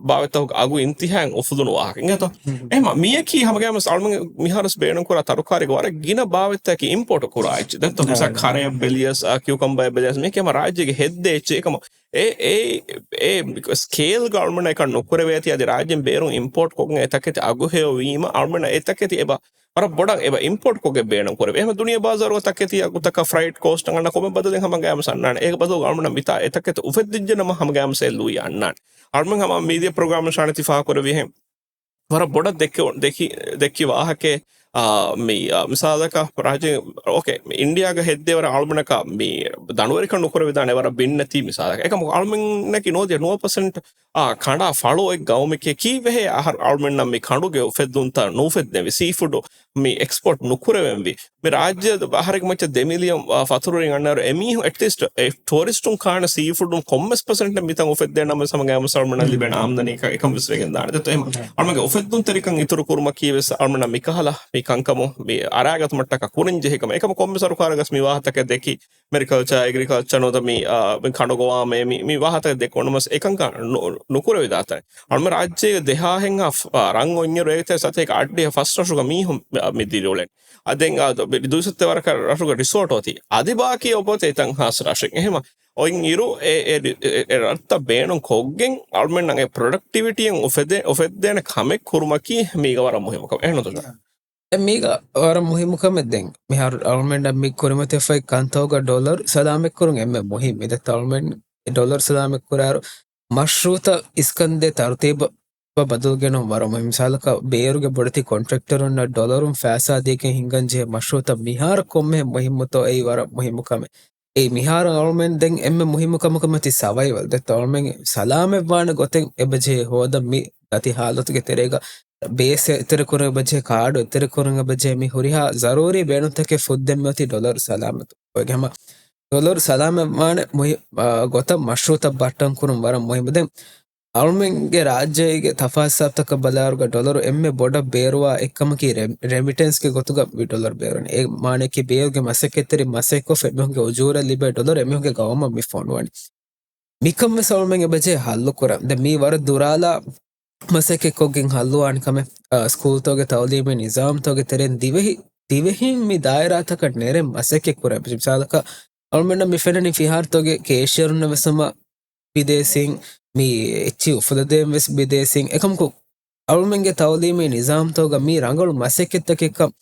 ބާވަތްތަކުގެ އަގު އިންތިހާއިން އުފުލުނު ވާހަކަ. އިނގޭތޯ؟ އެހެމަ މިޔަކީ ހަމަގައިމުވެސް އަޅުމެން މިހާރުސް ބޭނުންކުރާ ތަރުކާރީގެ ވަރަށް ގިނަ ބާވަތްތަކެއް އިމްޕޯޓު ކުރާ އެއްޗެއް. ދެއްތޯ؟ މިސާ ކަރޭއް ބެލިޔަސް، އާ، ކިއުކަމްބައެއް ބެލިޔަސް، މިޔަކީ ހަމަ ރާއްޖޭގެ ހެއްދޭ އެއްޗެއް. އެކަމަ އެ، އެ، އެ ސްކޭލްގަ އަޅުމެންނަށް އެކަން ނުކުރެވޭތީ އަދި ރާއްޖެން ބޭރުން އިމްޕޯޓް ކޮށްގެން އެ ތަކެތި އަގުހެޔޮ ވީމަ އަޅުމެންނަށް އެ ތަކެތި އެބަ ވަރަށް ބޮޑަށް އެބަ އިމްޕޯޓް ކޮށްގެން ބޭނުން ކުރެވޭ. އެހެން ދުނިޔެ ބާޒާރުގަ ތަކެތި އަގުތަކަށް ފްރައިޓް ކޯސްޓް އަންނަ ކޮންމެ ބަދަލެއް ހަމަ ގައިމު ސަންނާނެ. އޭގެ ބަދަލުގަ އަޅުމެންނަށް މިތާ އެ ތަކެތި އުފެއްދިއްޖެ ނަމަ ހަމަ ގައިމު ސޭލް ލުއި އަންނާނެ. އަޅުމެން ހަމަ މީޑިއާ ޕްރޮގްރާމް ޝާނި ތި ފާހަގަ ކުރެވިހެން ވަރަށް ބޮޑަށް ދެއްކެ-، ދެކި-، ދެއްކި ވާހަކައެއް، އާ، މި، އާ، މިސާލަކަށް ރާއްޖޭ، އޯކޭ، މި އިންޑިއާގަ ހެއްދޭ ވަރަށް އަޅުމެނަކަށް މި ދަނޑުވެރިކަން ނުކުރެވިދާނެ ވަރަށް ބިންނެތީ މިސާލަކަށް. އެކަމަކު އަޅުމެންނަކީ ނުވަދިހަ ނުވަ ޕަސެންޓް، އާ، ކަނޑާ ފަޅު އޮތް ގައުމެކޭ ކީއްވެހޭ އަހަރު އަޅުމެންނަށް މި ކަނޑުގެ އުފެއްދުންތައް ނުއުފެއްދެވި، ސީ ފުޑު މި އެކްސްޕޯޓް ނުކުރެވެންވީ. މި ރާއްޖެ އަހަރެއްގެ މައްޗަށް ދެ މިލިއަން، އާ، ފަތުރުވެރިން އަންނައިރު އެމީހުން އެޓްލީސްޓް އެ ޓޫރިސްޓުން ކާނެ ސީ ފުޑުން ކޮންމެސް ޕަސެންޓެއް މިތަން އުފެއްދޭނަމަ ހަމަ ގައިމު އަޅުމެންނަށް ލިބޭނެ އާމްދަނީ އެކަ-، އެކަން ވެސް ވެގެން ދާނެ. ދެއްތޯ؟ އެހެން އަޅުމެންގެ އުފެއްދުންތެރިކަން އިތުރު ކުރުމަކީ ވެސް އަޅުމެންނަށް މިކަހަލަ މި ކަންކަމު މި އަރާގަތުމަށްޓަކާ ކުރަން ޖެހި ކަމެއް. އެކަމަކު ކޮންމެސް ސަރުކާރަކަށް މި ވާހަތަކެއް ދެއްކި މެރިކަލްޗާ، އެގްރިކަލްޗާ ނުވަތަ މި، އާ، މި ކަނޑުގަވާމޭ މި، މި ވާހަތަކެއް ދެއްކުނަމަސް އެކަންކަން ނު-، ނުކުރެވިދާތަން. އަޅުމެން ރާއްޖޭގެ ދެހާހެއްހާ ފ-، އާ، ރަން އޮންޏެރު އޭގެތެރޭ ސަތޭކަ އަށްޑިހަ ފަސް ރަށުގަ މީހުން މި، މި ދިރިއުޅެން. އަދެން އާ، ދު-، ދުއިސައްތަ ވަރަކަށް ރަށުގަ ރިސޯޓް އޮތީ. އަދި ބާކީ އޮބޮތެ އެތަން ހާސް ރަށެއް. އެހެމަ އޮތް އިރު އެ، އެ، އެ، އެ ރަށްތައް ބޭނުން ކޮށްގެން އަޅުމެންނަށް އެ ޕްރޮޑަކްޓިވިޓީއެއް އުފެދޭ-، އުފެއްދޭނެ ކަމެއް ކުރުމަކީ މީގަ ވަރަށް މުހިއްމު ކަމެއް. އެހެންނުތޯ؟ އެ މީގަ ވަރަށް މުހިއްމު ކަމެއް ދެން މިހާރު އަޅުމެންނަށް މި ކުރިމަތިވެފައި ކަންތައްގަ ޑޮލަރު ސަލާމަތްކުރުން އެންމެ މުހިއްމު. އިނދެ އަޅުމެން އެ ޑޮލަރު ސަލާމަތްކުރާއިރު މަޝްރޫއުތައް އިސްކަންދޭ ތަރުތީބަށް ބަދަލުގެނުން ވަރަށް މުހިއްމު. މިސާލަކަށް ބޭރުގެ ބޮޑެތި ކޮންޓްރެކްޓަރުންނަށް ޑޮލަރުން ފައިސާ ދީގެން ހިންގަން ޖެހޭ މަޝްރޫއުތައް މިހާރު ކޮންމެހެން މުހިއްމުތޯ އެއީ ވަރަށް މުހިއްމު ކަމެއް. އެ މިހާރު އަޅުމެން ދެން އެންމެ މުހިއްމު ކަމަކީ ސަވައިވަލް. ދެއްތޯ އަޅުމެން ސަލާމަތްވާނެ ގޮތެއް އެބަޖެހޭ ހޯދަން މި ދަތި ހާލަތުގެ ތެރޭގަ ބޭސް އެތެރެކުރަން އެބަޖެހޭ، ކާޑު އެތެރެކުރަން އެބަޖެހޭ، މި ހުރިހާ ޒަރޫރީ ބޭނުންތަކެއް ފުއްދެން މިއޮތީ ޑޮލަރު ސަލާމަތު. އޮތް ހަމަ ޑޮލަރު ސަލާމަތްވާނެ މުހި-، އާ، ގޮތަށް މަޝްރޫއުތައް ބައްޓަން ކުރުން ވަރަށް މުހިއްމު. ދެން އަޅުމެންގެ ރާއްޖޭގެ ތަފާސްސާބުތަކަށް ބަލާއިރުގަ ޑޮލަރު އެންމެ ބޮޑަށް ބޭރުވާ އެއްކަމަކީ ރެ-، ރެމިޓެންސްގެ ގޮތުގަ މި ޑޮލަރު ބޭރުވަނީ. އެ މާނައަކީ ބޭރުގެ މަސައްކަތްތެރި މަސައްކޮށް އެމީހުންގެ އުޖޫރަ ލިބޭ ޑޮލަރު އެމީހުންގެ ގައުމަށް މި ފޮނުވަނީ. މިކަން ވެސް އަޅުމެން އެބަޖެހޭ ހައްލު ކުރަން. ދެން މީ ވަރަށް ދުރާލާ މަސައްކަތްކޮށްގެން ހައްލުވާނެ ކަމެއް، އަ، ސްކޫލްތަކުގެ ތައުލީމީ ނިޒާމްތަކުގެ ތެރެއިން ދިވެހި-، ދިވެހިން މި ދާއިރާތަކަށް ނެރެން މަސައްކަތް ކުރަން. މިސާލަކަށް އަޅުމެންނަށް މި ފެންނަނީ ފިހާރަތަކުގެ ކޭޝިއަރުންނަށް ވެސް ހަމަ ބިދޭސީން މި އެއްޗިހި އުފުލަދޭން ވެސް ބިދޭސީން. އެކަމަކު އަޅުމެންގެ ތައުލީމީ ނިޒާމްތަކުގަ މީ ރަނގަޅު މަސައްކަތްތަކެއްކަން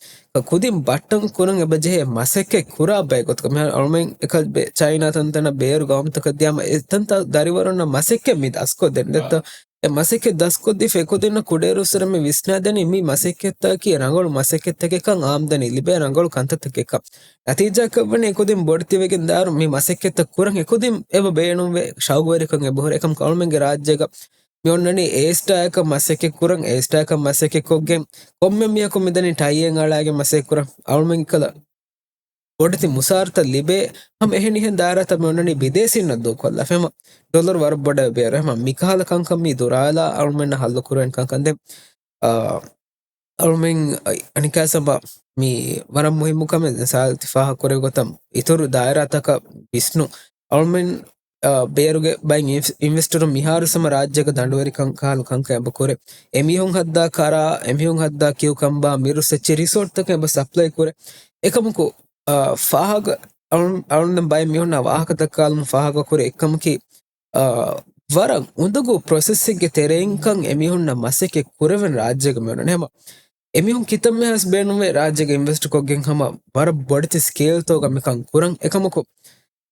ކުދިން ބައްޓަން ކުރަން އެބަޖެހޭ މަސައްކަތް ކުރާ ބައެއް ގޮތަކަށް. މިހާރު އަޅުމެން އެކަ ބެ-، ޗައިނާ ތަންތަނަށް ބޭރު ގައުމުތަކަށް ދިޔާމަ އެތަންތާ ދަރިވަރުންނަށް މަސައްކަތް މި ދަސްކޮށްދޭނެ. ދެއްތޯ؟ އެ މަސައްކަތް ދަސްކޮށްދީފަ އެކުދިންނަށް ކުޑައިރުއްސުރެ މި ވިސްނާދެނީ މި މަސައްކަތްތަކަކީ ރަނގަޅު މަސައްކަތްތަކެއްކަން، އާމްދަނީ ލިބޭ ރަނގަޅު ކަންތައްތަކެއްކަން. ނަތީޖާއަކަށް ވަނީ އެކުދިން ބޮޑެތިވެގެން ދާއިރު މި މަސައްކަތްތައް ކުރަން އެކުދިން އެބަ ބޭނުންވޭ، ޝައުގުވެރިކަން އެބަހުރޭ. އެކަމަކު އަޅުމެންގެ ރާއްޖޭގަ މި އޮންނަނީ އޭސްޓާއަކަށް މަސައްކަތް ކުރަން، އޭސްޓާއަކަށް މަސައްކަތް ކޮށްގެން ކޮންމެ މީހަކު މިދަނީ ޓައިއެއް އަޅާގެން މަސައްކަތް ކުރަން. އަޅުމެން ކަލަ ބޮޑެތި މުސާރަތައް ލިބޭ ހަމަ އެހެނިހެން ދާއިރާތައް މި އޮންނަނީ ބިދޭސީންނަށް ދޫކޮށްލާފަ. ހަމަ ޑޮލަރު ވަރަށް ބޮޑަށް ބޭރު. ހަމަ މިކަހަލަ ކަންކަން މީ ދުރާލާ އަޅުމެންނަށް ހައްލު ކުރެވެން ކަންކަން ދެން، އާ، އަޅުމެން އަނިކާސަބަ މީ ވަރަށް މުހިއްމު ކަމެއް. ސާލް ތި ފާހަ ކުރެ ގޮތަށް އިތުރު ދާއިރާތަކަށް ވިސްނު. އަޅުމެން، އާ، ބޭރުގެ ބައި އިން-، އިންވެސްޓަރު މިހާރު ސަމަ ރާއްޖޭގަ ދަނޑުވެރިކަން ކަހަލަ ކަންކަން އެބަ ކުރޭ. އެމީހުން ހައްދާ ކަރާ، އެމީހުން ހައްދާ ކިއުކަމްބާ، މިރުސް އެއްޗެއް ރިސޯޓްތަކަށް އެބަ ސަޕްލައި ކުރޭ. އެކަމަކު، އާ، ފާހަގަ އަޅު-، އަޅުން ބައެއް މީހުންނާ ވާހަކަ ދައްކާލުމުން ފާހަގަ ކުރޭ އެއްކަމަކީ، އާ، ވަރަށް އުނދަގޫ ޕްރޮސެސެއްގެ ތެރެއިންކަން އެމީހުންނަށް މަސައްކަތް ކުރެވެން ރާއްޖޭގަ މިއޮންނަނީ. ހަމަ އެމީހުން ކިތަންމެހާސް ބޭނުންވޭ ރާއްޖޭގަ އިންވެސްޓް ކޮށްގެން ހަމަ ވަރަށް ބޮޑެތި ސްކޭލްތަކުގަ މިކަން ކުރަން. އެކަމަކު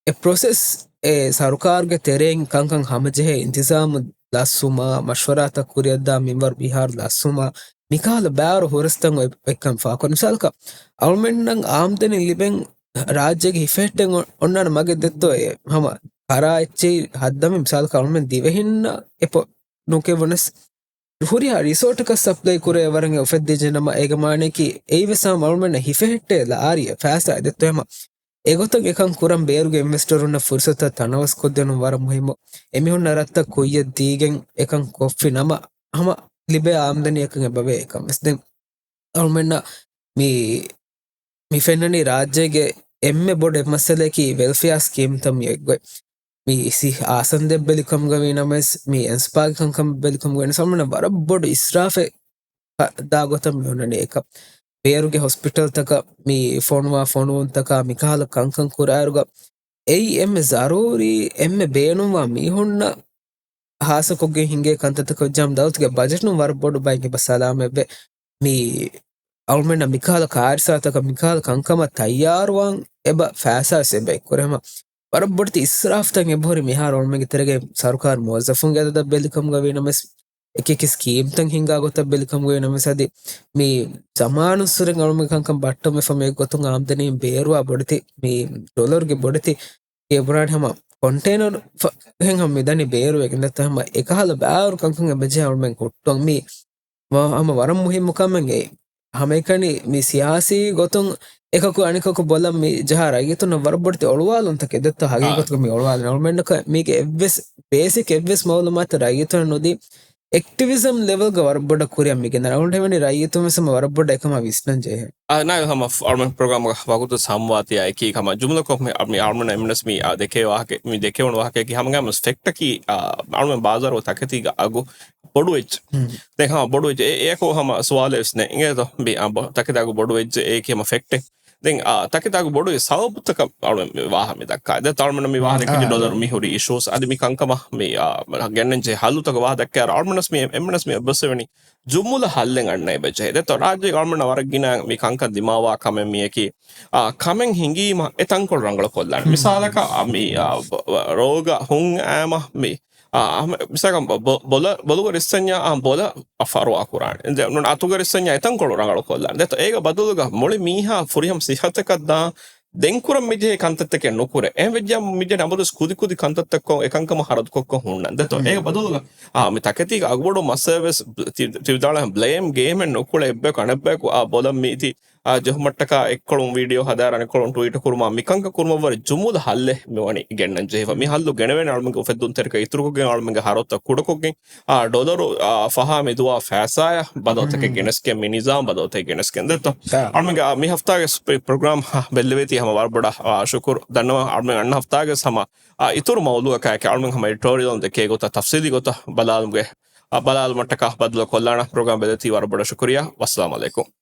އެ ޕްރޮސެސް އެ ސަރުކާރުގެ ތެރެއިން ކަންކަން ހަމަޖެހޭ އިންތިޒާމު ލަސްވުމާ، މަޝްވަރާތައް ކުރިއަށްދާ މިންވަރު މިހާރު ލަސްވުމާ، މިކަހަލަ ބާރު ހުރަސްތަން އޮތް-، އޮތްކަން ފާކޮށް. މިސާލަކަށް، އަޅުމެންނަށް އާމްދަނީ ލިބެން ރާއްޖޭގެ ހިފެހެއްޓެން އޮ-، އޮންނާނެ މަގެއް ދެއްތޯ އެ ހަމަ ކަރާ އެއްޗެއް ހައްދަމި. މިސާލަކަށް އަޅުމެން ދިވެހިންނަށް އެޕޮ ނުކެވުނަސް ހުރިހާ ރިސޯޓަކަށް ސަޕްލައި ކުރޭ ވަރަށް އެ އުފެއްދިއްޖެ ނަމަ، އޭގެ މާނައަކީ އެއީވެސް ހަމަ އަޅުމެންނަށް ހިފެހެއްޓޭ ލާރިއެއް ފައިސާ ދެއްތޯ ހަމަ. އެގޮތަށް އެކަން ކުރަން ބޭރުގެ އިންވެސްޓަރުންނަށް ފުރުސަތުތައް ތަނަވަސްކޮށްދޭނުން ވަރަށް މުހިއްމު. އެމީހުންނަށް ރަށްތައް ކުއްޔަށް ދީގެން އެކަން ކޮށްފި ނަމަ، ހަމަ ލިބޭ އާމްދަނީއަކަށް އެބަވޭ އެކަން ވެސް. ދެން އަޅުމެންނަށް މި، މި ފެންނަނީ ރާއްޖޭގެ އެންމެ ބޮޑު މައްސަލައަކީ ވެލްފެއާ ސްކީމްތައް މި އެއްގޮތް. މި ސި-، އާސަންދެއް ބެލިކަމުގަ ވީ ނަމަވެސް، މި އެންސްޕާގެ ކަންކަން ބެލިކަމުގަ ވީ ނަމަވެސް، އަޅުމެންނަށް ވަރަށް ބޮޑު އިސްރާފެއް ދާ ގޮތަށް މި އޮންނަނީ އެކަ. ބޭރުގެ ހޮސްޕިޓަލްތަކަށް މި ފޮނުވާ ފޮނުވުންތަކާ މިކަހަލަ ކަންކަން ކުރާއިރުގަ، އެއީ އެންމެ ޒަރޫރީ، އެންމެ ބޭނުންވާ މީހުންނަށް ހާއްސަކޮށްގެން ހިނގޭ ކަންތައްތަކަށް ވެއްޖާމަ ދައުލަތުގެ ބަޖެޓުން ވަރަށް ބޮޑު ބައެއް އެބަ ސަލާމަތްވެ. މި އަޅުމެންނަށް މިކަހަލަ ކާރިސާތަކަށް މިކަހަލަ ކަންކަމަށް ތައްޔާރުވާން އެބަ ފައިސާވެސް އެބަ އެއްކުރެ ހަމަ ވަރަށް ބޮޑެތި އިސްރާފްތައް އެބަހުރި މިހާރު އަޅުމެންގެ ތެރޭގައި. ސަރުކާރު މުވައްޒަފުންގެ އަދަދަށް ބެލިކަމުގަ ވީ ނަމަވެސް، އެކި އެކި ސްކީމްތައް ހިނގާ ގޮތަށް ބެލިކަމުގަ ވީ ނަމަވެސް، އަދި މި ޒަމާނުއްސުރެން އަޅުމެން ކަންކަން ބައްޓަންވެފަ މި ގޮތުން އާމްދަނީ ބޭރުވާ ބޮޑެތި، މި ޑޮލަރުގެ ބޮޑެތި އެބުރާން ހަމަ ކޮންޓޭނަރު ފަ-، ހެން ހަމަ މިދަނީ ބޭރުވެގެން ދެއްތޯ ހަމަ އެކަހަލަ ބާރު ކަންކަން އެބަޖެހޭ އަޅުމެން ހުއްޓުން. މި ވަ-، ހަމަ ވަރަށް މުހިއްމު ކަމެއް އެއީ. ހަމައެކަނި މި ސިޔާސީ ގޮތުން އެކަކު އަނެކަކު ބޮލަށް މި ޖަހާ ރައްޔިތުންނަށް ވަރަށް ބޮޑެތި އޮޅުވާލުންތަކެއް ދެއްތޯ ހަގީގަތުގަ މި އޮޅުވާލަން. އަޅުމެންނަކަށް މީގެ އެއްވެސް ބޭސިކް އެއްވެސް މައުލޫމާތެއް ރައްޔިތުންނަށް ނުދީ، އެކްޓިވިޒަމް ލެވެލްގަ ވަރަށް ބޮޑަށް ކުރިއަށް މިގެންދަނީ. އަޅުގަނޑު ހެވެނީ ރައްޔިތުން ވެސް ހަމަ ވަރަށް ބޮޑަށް އެކަމާ ވިސްނަން ޖެހޭ. އާ، ނާއިލް ހަމަ ފް-، އަޅުމެން ޕްރޮގްރާމްގަ ވަގުތު ސަމްވާތިޔާ އެކީ ހަމަ ޖުމްލަކޮށް މި، މި އަޅުމެން އެމްނަސް މި، އާ، ދެކޭ ވާހަކަ، މި ދެކެވުނު ވާހަކައަކީ ހަމަގައިމު ފެކްޓަކީ، އާ، އަޅުމެން ބާޒާރު ތަކެތީގަ އަގު ބޮޑުވެއްޖެ. ހުން. ދެން ހަމަ ބޮޑުވެއްޖެ. އެ-، އެއަކު ހަމަ ސުވާލެއް ވެސް ނެތް. އިނގޭތޯ؟ މި، އާ، ބޮ-، ތަކެތާގު ބޮޑުވެއްޖެ އޭކި ހަމަ ފެކްޓެއް. ދެން، އާ، ތަކެތާގު ބޮޑުވި ސަބަބުތަކަށް އަޅުމެން މި ވާހަ މި ދައްކާ. ދެ ތަޅުމެން މި ވާހަ ދެއްކި އާ. ޑޮލަރު މި ހުރި އިޝޫސް. އަދި މި ކަންކަމަށް މި، އާ، ގެންނަން ޖެހޭ ހައްލުތަކަށް ވާހަ ދައްކާ. އަޅުމެންނަސް މި އެމްނަސް މި އެއްބަސްވެވެނީ ޖުމުލަ ހައްލެއް އަންނަ އެބަޖެހޭ. ދެ ތަ-، ރާއްޖޭގަ އަޅުމެންނަށް ވަރަށް ގިނަ މި ކަންކަން ދިމާވާ ކަމެއް މިއަކީ، އާ، ކަމެއް ހިނގީމަ އެ ތަންކޮޅު ރަނގަޅު ކޮށްލާނެ. ހުން. މިސާލަކަށް، އާ، މި، އާ، ބ-، ވ-، ރޯގަ ހުން އައިމަ މި، އާ، އަހަ-، މިސާލަކަށް ބ-، ބ-، ބޮލަ-، ބޮލުގަ ރިއްސަންޏާ، އާ، ބޮލަ ފަރުވާ ކުރާނެ. ދެ-، ނުން އަތުގަ ރިއްސަންޏާ އެ ތަންކޮޅު ރަނގަޅު ކޮށްލާނެ. ދެ ތ-، އޭގަ ބަދަލުގަ މުޅި މީހާ ފުރިހަމަ ސިއްހަތަކަށް ދާ ދެން ކުރަން މިޖެހޭ ކަންތައްތަކެއް ނުކުރޭ. އެހެން ވެއްޖާ މިޖެހޭ ނަމަދުސް ކުދި ކުދި ކަންތައްތައްކޮށް އެކަންކަމަށް ހަރަދުކޮށްކޮށް ހުންނަން. ދެތޯ؟ އޭގެ ބަދަލުގަ، އާ، މި ތަކެތީގަ އަގުބޮޑު މައްސަލަ ވެސް ތި-، ތި ވިދާޅުވާ ބްލޭމް ގޭމެއް ނުކުޅެ އެއްބަޔަކު އަނެއްބަޔަކު، އާ، ބޮލަށް މީތި، ޖެހުމަށްޓަކާ އެއްކޮޅުން ވީޑިއޯ ހަދާ އަނެއްކޮޅުން ޓުވީޓު ކުރުމާ މިކަންކަން ކުރުމަށްވުރެ ޖުމުލަ ހައްލެއް މިވަނީ ގެންނަން ޖެހިފަ. މި ހައްލު ގެނެވޭނެ އަޅުމެންގެ އުފެއްދުންތެރިކަން އިތުރުކޮށްގެން އަޅުމެންގެ ހަރަދުތައް ކުޑަކޮށްގެން އާ، ޑޮލަރު، އާ، ފަހާ މިދުވާ ފައިސާއަށް ބަދަލުތަކެއް ގެނެސްގެން، މި ނިޒާމް ބަދަލުތަކެއް ގެނެސްގެން ދެއްތޯ. އަޅުމެންގެ، އާ، މި ހަފްތާގެ ސްޕެ-، ޕްރޮގްރާމް، އާ، ބެއްލެވޭތީ ހަމަ ވަރަށް ބޮޑަށް، އާ، ޝުކުރު ދަންނަވަން. އަޅުމެން އަންނަ ހަފްތާގެ ހަމަ، އާ، އިތުރު މައުޟޫއަކާއެކީ އަޅުމެން ހަމަ އެޑިޓޯރިއަލުން ދެކޭ ގޮތަށް ތަފްސީލީ ގޮތަށް ބަލާލުމުގެ، އާ، ބަލާލުމަށްޓަކާ ބައްދަލުކޮށްލާނަ. ޕްރޮގްރާމް ބެއްލެވޭތީ ވަރަށް ބޮޑަށް ޝުކުރިއްޔާ. ވައްސަލާމް އަލައިކުމް.